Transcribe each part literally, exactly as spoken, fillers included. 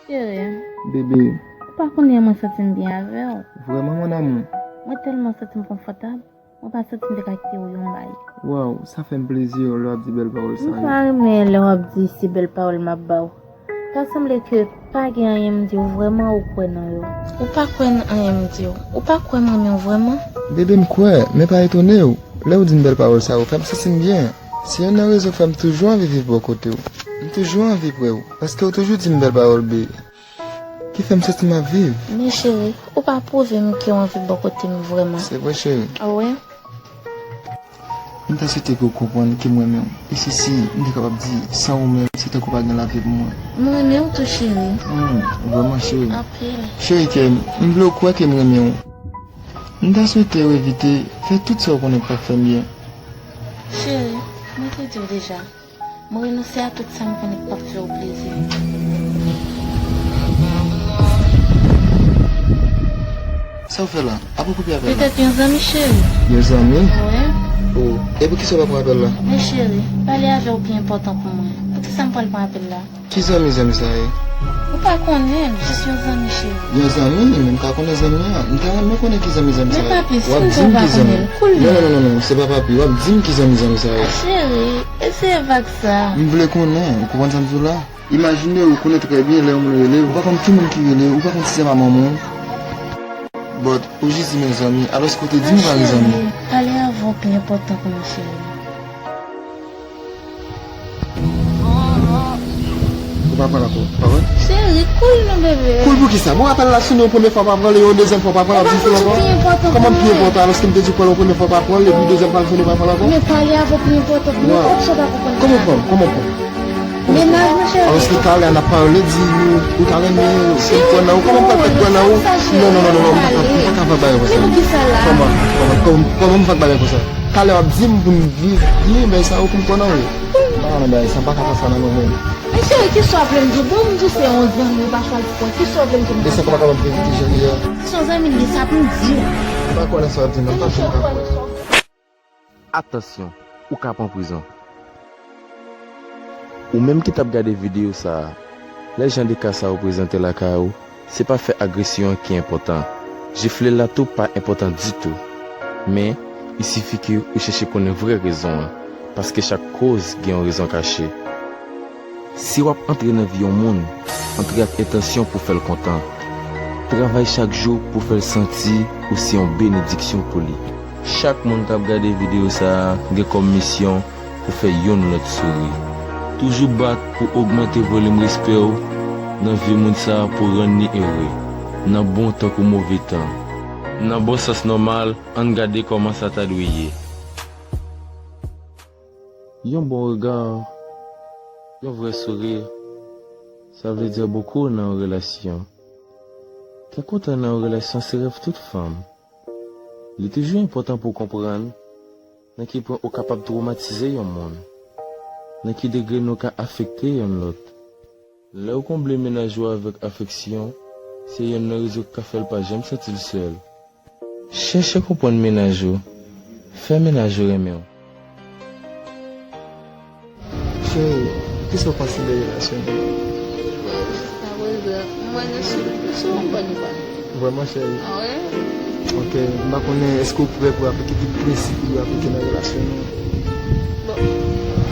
Cheri, bebe, ou pa konnen mwen santi m byen avè w. Vrèman, mon amour? Mwen tèlman santi m konfòtab, mwen pa santi m te ka kite w yon bay. Waw, sa fè m plezi lè w ap di bèl pawòl sa yo. M pa renmen lè w ap di se bèl pawòl m ap ba w. Ta sanble ke pa gen anyen m di w vrèman ou kwè nan yo. Ou pa kwè nan anyen m di w. Ou pa kwè m renmen w vrèman. Bebe, m kwè, men pa etone w. Lè w di m bèl pawòl sa yo, fè m santi m byen. Se youn nan rezon k fè m toujou anvi viv bò kote w. M toujou anvi pre w, paske w toujou di m bèl pawòl, be. Ki fè m santi m ap viv. Men cheri, ou pa pwouve m ke w anvi bò kote m vrèman. Se vre, cheri. A wi. M ta swete ke w konprann ke m renmen w. E si, si m te kapab di, san ou menm, se tankou pa gen lavi pou mwen. M renmen w tou, cheri. Hmm, vrèman, cheri. Anpil. Cheri kè m, m vle w kwè ke m renmen w. M ta swete w evite fè tout sa w konnen k p ap fè m byen. Cheri, mwen te di w deja. Mwen renonse a tout sa m konnen k p ap fè w plezi. Sa w fè la? Ape w koupe apèl la? Petèt yon zanmi, cheri. Yon zanmi? Wi. O, e poukisa w pa pran apèl la? Men cheri, pale avè w pi enpòtan pou mwen. Poukisa m pral pran apèl la? Ki zanmi, zanmi sa ye? Ou pa konnen m, jis yon zanmi, cheri. Yon zanmi? Men m ka konnen zanmi an. M ta renmen konnen ki zanmi, zanmi sa ye. Men papi, si m di w pa konnen l, kounye a. Non, non, non, non, non, se pa papi. W ap di m ki zanmi, zanmi sa ye. Cheri, eseye vag sa. M vle konnen, ou konprann sa m di w la? Imajine ou konnen trè byen lè yon moun rele w, ou pa konn ki moun ki rele w, ou pa konn si se pa manman w. But, ou jis di m yon zanmi, alòske ou te di m ou pa gen zanmi. Cheri, pale avè w pi enpòtan pou mwen, cheri. Ou pa pran l ankò, pa vre? Cheri, cool non, bebe. Cool pou kisa? Bon, apèl la sone yon premye fwa, pa pran l, yon dezyèm fwa, pa pran l, ap di cool ankò. Kòman pi enpòtan, alòske m te di w pran l yon premye fwa, pa pran l, epi dezyèm fwa l sone, pa pran l ankò? Men pale avè w pi enpòtan pou mwen, kòman w pran l? Kòman w pran l? Kòman w pran l? Menaj mwen, cheri. Alòske talè a n ap pale, di ou, ou ta renmen, ou kwè nan ou, kòman m pral fè kwè nan ou? Non, non, non, non, non, m pa ka, m pa ka vag bagay konsa. Kòman, kòman, kòman, kòman m vag bagay konsa? Talè w ap di m pou m viv byen, men sa yo pou m kwè nan ou. M pa ka nan bagay sa, m pa ka fè sa nan nou menm. Men cheri, kisa w vle m di w? Bon, m di w se yon zanmi, ou pa chwazi pran. Kisa w vle m di w? E sa k ou pa kapab evite jan li ye a? Si se yon zanmi li ye, sa pou m di w. M pa kwè nan sa w ap di m nan, m pa janm ka kwè. Atansyon, ou ka pran prizon. Ou menm ki t ap gade videyo sa a, lè jan de ka sa yo prezante lakay ou, se pa fè agresyon an ki enpòtan. Jifle la tou pa enpòtan ditou. Men, i sifi ke ou chèche konnen vrè rezon an, paske chak koz gen yon rezon kache. Si w ap antre nan vi yon moun, antre ak entansyon pou fè l kontan. Travay chak jou pou fè l santi ou se yon benediksyon pou li. Chak moun k ap gade videyo sa a gen kòm misyon pou fè youn lòt souri. Toujou bat pou ogmante volim respè w nan vi moun sa a pou rann li ere, nan bon tankou move tan. Nan bon sans nòmal, ann gade kòman sa ta dwe ye. Yon bon rega, yon vrè souri, sa vle di bokou nan yon relasyon. Kè kontan nan yon relasyon se rèv tout fanm. Li toujou enpòtan pou w konprann nan ki pwen ou kapab twomatize yon moun, nan ki degre nou ka afekte youn lòt. Lè w konble menaj ou avèk afeksyon, se yonn nan rezon k ka fè l pa janm santi l sèl. Chèche konprann menaj ou. Fè menaj ou renmen w. Cheri, kisa w panse de relasyon nou? Bon, jiskaprezan, m wè nou sou, nou sou yon bòn vwa. Vrèman, cheri? A wi. Ok, m pa konnen, èske w prè pou aplike tout prensip ou dwe aplike nan relasyon nou? Bon,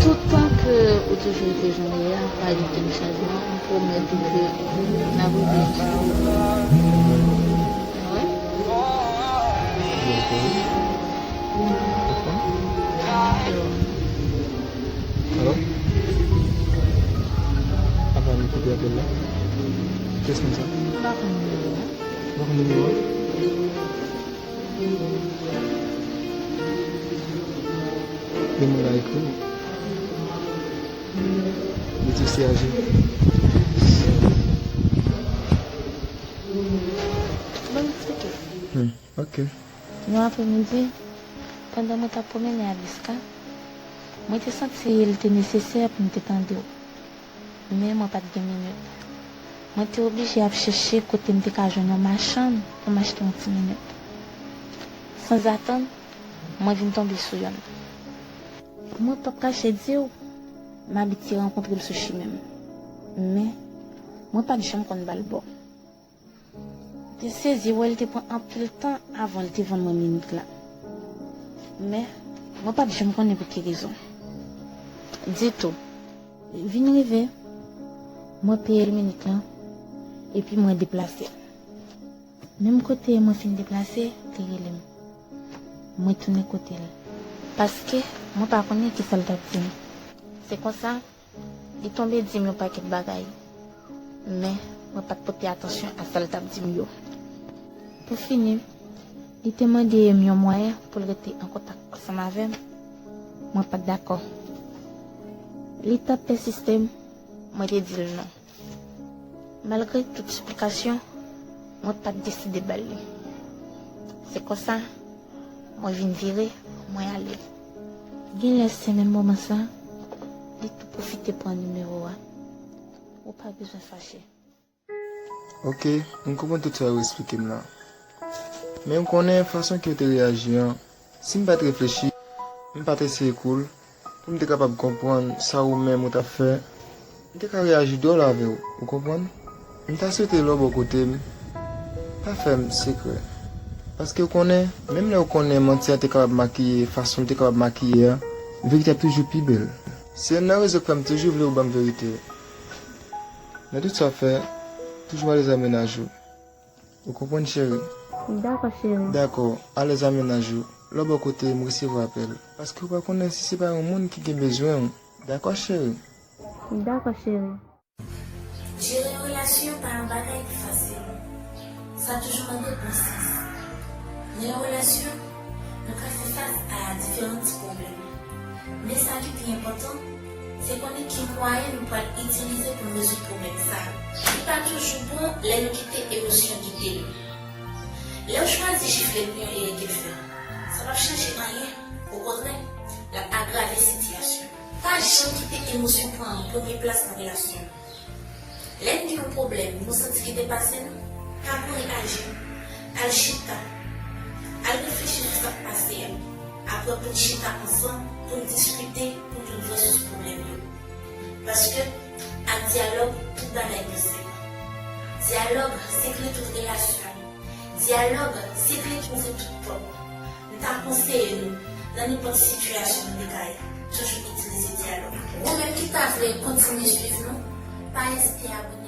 toutan ke ou toujou rete jan w ye a, pa gen okenn chanjman, m pwomèt ou ke n ap rive. Wi. Alo? Apa nou koupe apèl la? Kiyès moun sa? M pa konn nimewo a. Ou pa konn nimewo a? Gen moun la ekri w. Li di w se aje. Ban m eksplike. Hmm, ok. Yon apremidi, pandan mwen t ap pwomennen a Biska, mwen te santi l te nesesè pou m te tande w. Men mwen pa t gen minit. Mwen te oblije ap chèche kote m te ka jwenn yon machann pou m achte yon ti minit. Sanzatann, mwen vin tonbe sou yonn. Mwen p ap kache di w, m abitye rankontre l sou chimen m. Men, Mwen pa t janm konn ba l bò. Te sezi wè l te pran anpil tan avan l te vann mwen minit la. Men, mwen pa t janm konnen pou ki rezon. Ditou. Vin rive, mwen peye l minit lan, epi mwen deplase. Menm kote mwen fin deplase, li rele m. Mwen tounen kote l. Paske mwen pa konnen kisa l t ap di m. Se konsa, li tonbe di m yon pakèt bagay. Men, mwen pa t pote atansyon a sa l t ap di m yo. Pou fini, li te mande m yon mwayen pou l rete an kontak ansanm avè m. Mwen pa t dakò. Li t ap pèsiste m, mwen te di l non. Malgre tout siplikasyon, mwen pa t deside ba l li. Se konsa, mwen vin vire, mwen ale. Genlè se menm moman sa, li tou pwofite pran nimewo a. Ou pa bezwen fache. Ok, m konprann tout sa ou esplike m la. Men ou konnen fason ke ou te reyaji an, si m pa t reflechi, m pa t eseye kou l, pou m te kapab konprann sa ou menm ou t ap fè, m te ka reyaji dwòl avè w, ou konprann? M ta swete lè w bò kote m, pa fè m sekrè. Paske ou konnen, menm lè ou konnen manti a te kapab makiye fason l te kapab makiye a, verite ap toujou pi bèl. Se youn nan rezon k fè m toujou vle ou ban m verite. Nan tout sa w fè, toujou alèz a mennaj ou. Ou konprann, cheri? Dakò, cheri. Dakò, alèz a mennaj ou. Lè w bò kote m, resevwa apèl. Paske ou pa konnen si se pa yon moun ki gen bezwen w. Dakò, cheri? Dakò, cheri. Jere yon relasyon pa yon bagay ki fasil. Sa toujou mande bon sans. Nan yon relasyon, nou ka fè fas a diferan ti pwoblèm. Men sa ki pi enpòtan, se konnen ki mwayen nou pral itilize pou n rezoud pwoblèm sa yo. Li pa toujou bon lè nou kite emosyon gide nou. Lè w chwazi jifle pou yon erè ke l fè, sa p ap chanje anyen. Okontrè, l ap agrave sitiyasyon. Pa janm kite emosyon pran premye plas nan relasyon nou. Lè n gen yon pwoblèm nou santi ki depase nou, pa kouri aji. Al chita. Al reflechi sou sa k pase a. Apre pou n chita ansanm, pou n diskite, pou n jwenn vrè sous pwoblèm yo. Paske, ak dyalòg, tout bagay posib. Dyalòg se kle tout relasyon. Dyalòg se kle ki ouvri tout pòt. M ta konseye nou, nan nenpòt sitiyasyon nou te ka ye, toujou itilize dyalòg. Ou menm ki ta vle kontinye swiv nou, pa ezite abòne.